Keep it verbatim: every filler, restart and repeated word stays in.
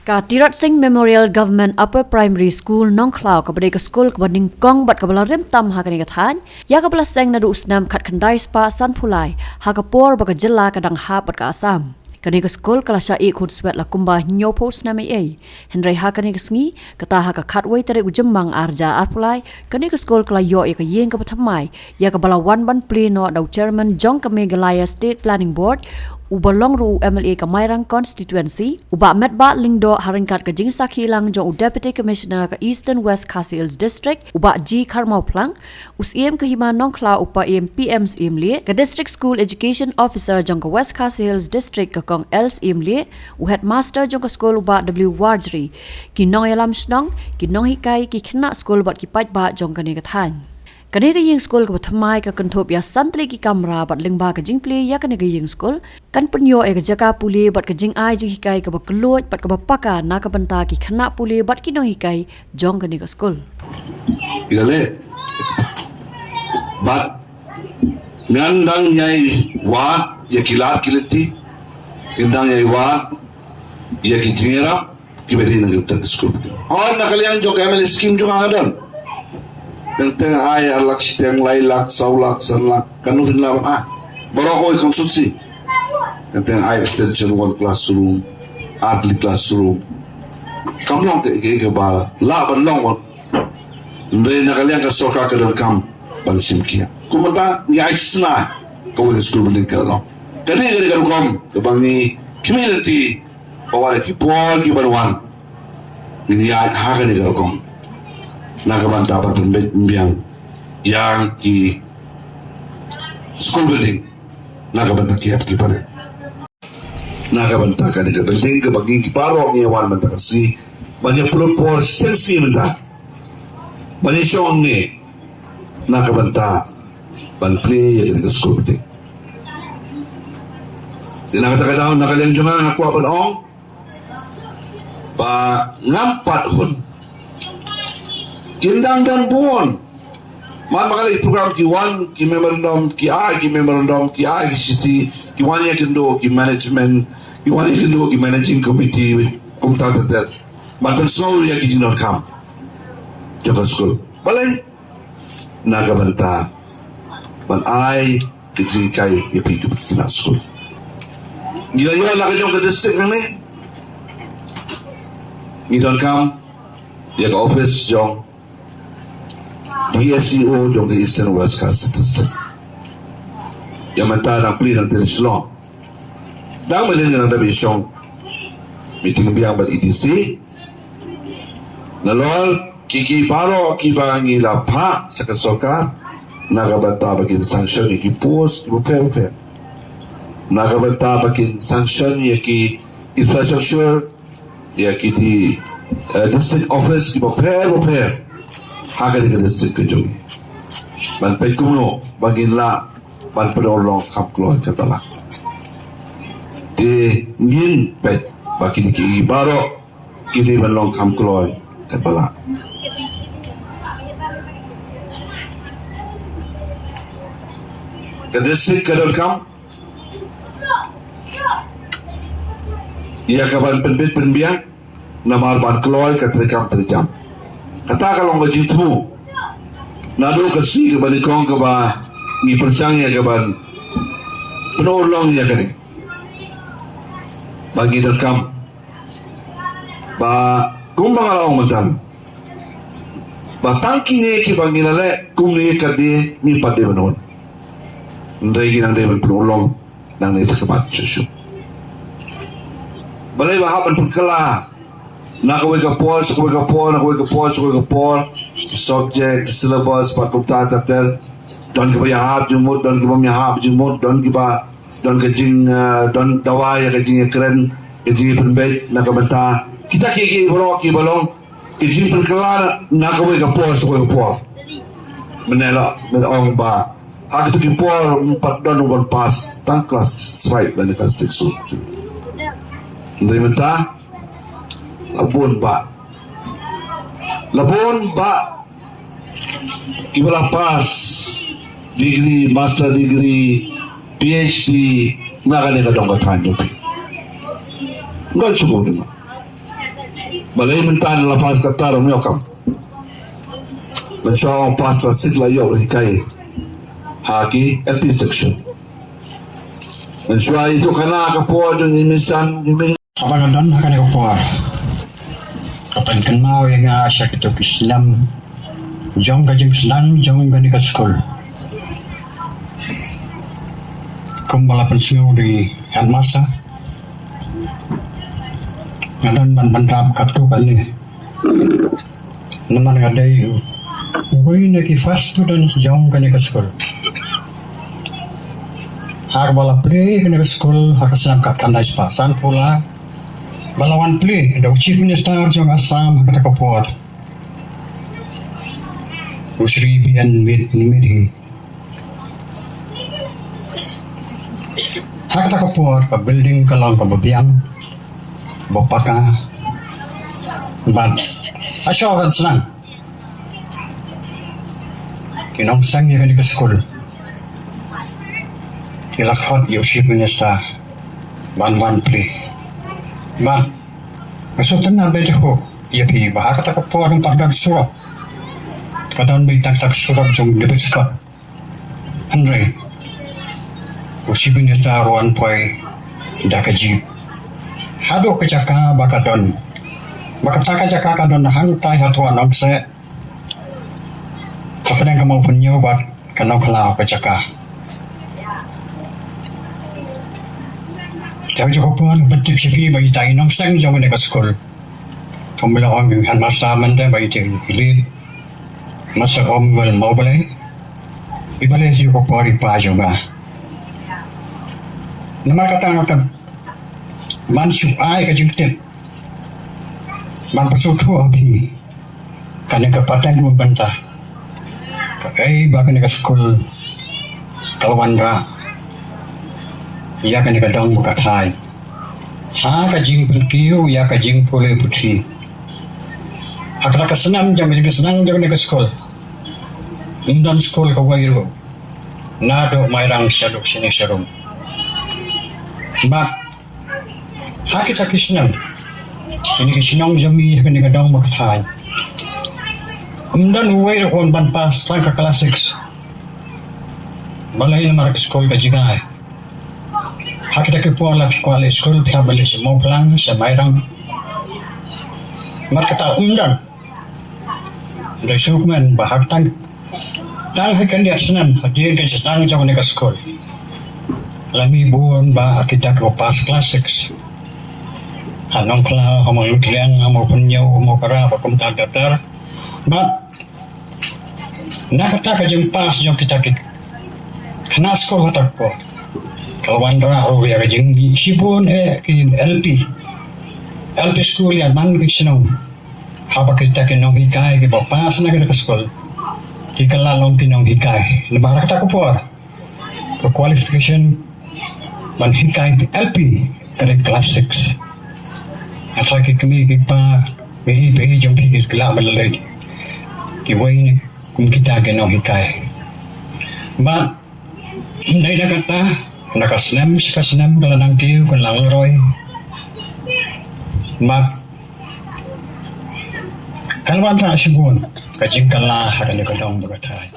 Ka Tirot Sing Memorial Government Upper Primary School, Nongkhlaw, kaba dei ka skul kaba nyngkong bad kaba la rim tam ha kane ka thaiñ, ïa kaba la seng naduh u snem khatkhyndai spah sanphew lai, ha ka por ba ka jylla ka dang hap bad ka Assam. Kane ka skul ka la shah ïeh khunswet la kumba hynñiewphew snem eiei. Hynrei ha kane ka sngi, kata ha ka khatwei tarik u Jymmang arhajar arphew lai, kane ka skul ka la ïoh ïa ka ïing kaba thymmai, ïa kaba la wan ban plie noh da u Chairman jong ka Meghalaya State Planning Board, uba long ruh u M L A ka Mairang Constituency, u Bah Metbah Lyngdoh, ha ryngkat ka jingsakhi lang jong u Deputy Commissioner ka Eastern West Khasi Hills District, u Bah G Kharmawphlang, u Syiem ka Hima Nongkhlaw, u Paiem P M Syiemlieh, ka District School Education Officer jong ka West Khasi Hills District, ka Kong L Syiemlieh, u Headmaster jong ka skul, u Bah W Warjri, ki nongïalam shnong, ki nonghikai, ki khynnah skul bad ki paidbah jong kane ka thaiñ. Kane ka ïing skul kaba thymmai ka kynthup ïa san tylli ki kamra bad lyngba ka jingplie ïa kane ka ïing skul, kan pynïoh ïa ka jaka pule bad ka jingai jinghikai kaba kylluid bad kaba paka na ka bynta ki khynnah pule bad ki nonghikai jong kane ka skul. Ïa leh. Bad ngan dang ïai wad ïa ki lad ki lynti. Ngan dang ïai wad ïa ki jingïarap kiba dei na ka bynta ka skul. Hooid, na ka liang jong ka M L A scheme jong nga don. Teng teng ai ar lak shiteng, lai lak, saw lak, san lak, kano phin lah ban ai. Baroh kawei constituency. Teng teng ai extension one classroom, ar tylli classroom. Kam long kaei kaei kaba lah ban long. Hynrei na ka liang ka sorkar ka donkam ban shim khia. Kumta ngi ai shisha kawei ka skul building ka long. Kane ka dei ka rukom kaba ngi khmih lynti ba wat la ki por ki ban wan, ngin ïaid ha kane ka rukom na ka bynta ban pynbeit pynbiang ïa ki school building na ka bynta ki hep ki pyrshah. Na ka bynta kane ka building kaba ngi ki baroh ngi wan mynta ka sngi ban ïa pynlut por shiteng sngi mynta ban ïa shong hangne na ka bynta ban plie ïa kane ka school building. Te na kata ka daw, na ka liang jong nga, nga kwah ban ong ba ngam pat hun. Kin dang don bun. Man ma ka lei program ki wan ki memorandum, ki ai ki memorandum, ki ai ki shithi, ki wan ïakynduh ki management, ki wan ïakynduh ki managing committee, kumta ter ter. Ban pynsngew ïa ki jingdonkam jong ka skul. Balei? Na ka bynta ban ai ki jinghikai ïa phi ki khynnah skul. Ngi la ïoh na ka jong ka district hangne, ngi donkam ïa ka office jong D S E O jong ka Eastern West Khasi District. Ïa mynta dang plie dang tyrwa shlong. Dang mynnin ngi dang dep ïa shong meeting biang bad E D C. Nalor ki ki baroh kiba ngi la phah sha ka sorkar na ka bynta ba kin sanction ïa ki post kiba pher pher, na ka bynta ba kin sanction ïa ki infrastructure, ïa ki di, eh, district office kiba pher ba pher ha kane ka district ka jong ngi. Ban peit kumno ba ngin lah ban pynurlong kham kloi katba lah. Te ngin peit ba kine ki baroh ki dei ban long kham kloi katba lah. Ka district ka donkam ïa ka ban pynbit pynbiang namar ban kloi ka treikam treikam. Kata ka long ka jingthmu naduh ka sngi kaba nyngkong kaba ngi pyrshang ïa ka ban pynurlong ïa kane. Ba ngi donkam ba kumba nga la ong mynta, ba tang kine kiba ngi la leh kumne ka dei ngi pat dei ban un. Hynrei ngi nang dei ban pynurlong nangne shakhmat shuh shuh. Balei ba hap ban pynkylla na kawei ka por sha kawei ka por, na kawei ka por sha kawei ka por? Subject, syllabus, bad kumta ter ter. Don kiba ïahap jingmut, don kiba ym ïahap jingmut, don kiba don ka jing, eh, don dawa ïa ka jingïakren, ka jingïapynbeit na ka bynta kita kiei kiei baroh kiba long ka jingpynkylla na kawei ka por sha kawei ka por. Mynne la, mynne ong ba ha kito ki por ym pat don u ban pass tang klas five lane klas six. Hynrei mynta la bun bah, la bun bah kiba la pass degree, master degree, P H D na kane ka dong ka thaiñ jong phi. Ngan shu kynmaw. Balei mynta la pass kata ruh ym ïoh kam. Mynshuwa ong pass la sik la ïoh hikai ha ki L P section. Mynshuwa ïa tu kana ka por jong i Misan i Min. Haba nga don ha kane ka por, ka pynkynmaw ïa nga sha kito ki snem jong ka jingsdang jong kane ka skul. Kumba la pynsngew da i headmaster, nga don ban bynrap katto katne. Namar nga dei uwei na ki first students jong kane ka skul. Haba la plie kane ka skul ha ka snem khatkhyndai spah sanphew lai, ba la wan plie da u Chief Minister jong Assam ha kata ka por, u Shri B N Mid-, Mukherjee. Ha kata ka por ka building ka long kaba biang, ba paka, bad ha shwa ban sdang, ki nongseng ïa kane ka skul ki la khot ïa u Chief Minister ban wan plie. Bad nga sngewtynnad beit ïa phi ba ha kata ka por ym pat don surok, ka don beit tang kata ka surok jong David Scott. Hynrei u Chief Minister u wan poi da ka jeep haduh ka jaka ba ka don, ba kata ka jaka ka don hangtai ha Thwa Nongseh, hapdeng ka Mawphanñiew bad ka Nongkhlaw ka jaka. Te ha kata ka por nga pyntip sha phi ba ita i nongseng jong kane ka skul, kumba la ong i headmaster mynta, ba ita i late Master Omwell Mawblei, i ba leh shuh ka por i pa jong nga. Namar kata nga kwah ban shu ai ka jingtip ban pynsngewthuh ha phi kane ka pateng, kumne mynta kaei ba kane ka skul ka la wanrah ïa kane ka dong bad ka thaiñ ha ka jingpynkiew ïa ka jingpule puthi. Ha kata ka snem jong ka jingsdang jong kane ka skul, ym don skul kawei ruh naduh Mairang shaduh shane sharum. Bad ha kita ki snem, kine ki shnong jong ngi ha kane ka dong bad ka thaiñ, ym don uwei ruh u wan ban pass tang ka class six. Balei? Namar ka skul ka jngai. Ha kita ki por la phi kwah leit skul, phi hap ban leit sha Mawphlang, sha Mairang. Namar kata ym don. Dei sngewkmen ba ha tang, tang ha kane ka snem, hadien ka jingsdang jong kane ka skul, la mih bun bha kita kiba pass class six ha Nongkhlaw, ha Mawlutliang, ha Mawphanñiew, ha Mawkara bad kumta ter ter. Bad na kata ka jingpass jong kita ki khynnah skul ha kata ka por, ka la wanrah ruh ïa ka jingmih shibun eh ki L P, L P skul ïa man ki shnong. Haba kita ki nonghikai kiba pass na kata ka skul ki kylla long ki nonghikai, namar ha kata ka por ka qualification ban hikai L P ka dei class six. Hynrei ki kmie ki kpa, ki hi, ki hi jong phi ki kylla ban leit kiwei ne kum kita ki nonghikai. Bad ym dei da kata, na ka snem sha ka snem ka la nang kiew, ka la nang roi. Bad ka la wanrah shibun ka jingkylla ha kane ka dong bad ka thaiñ.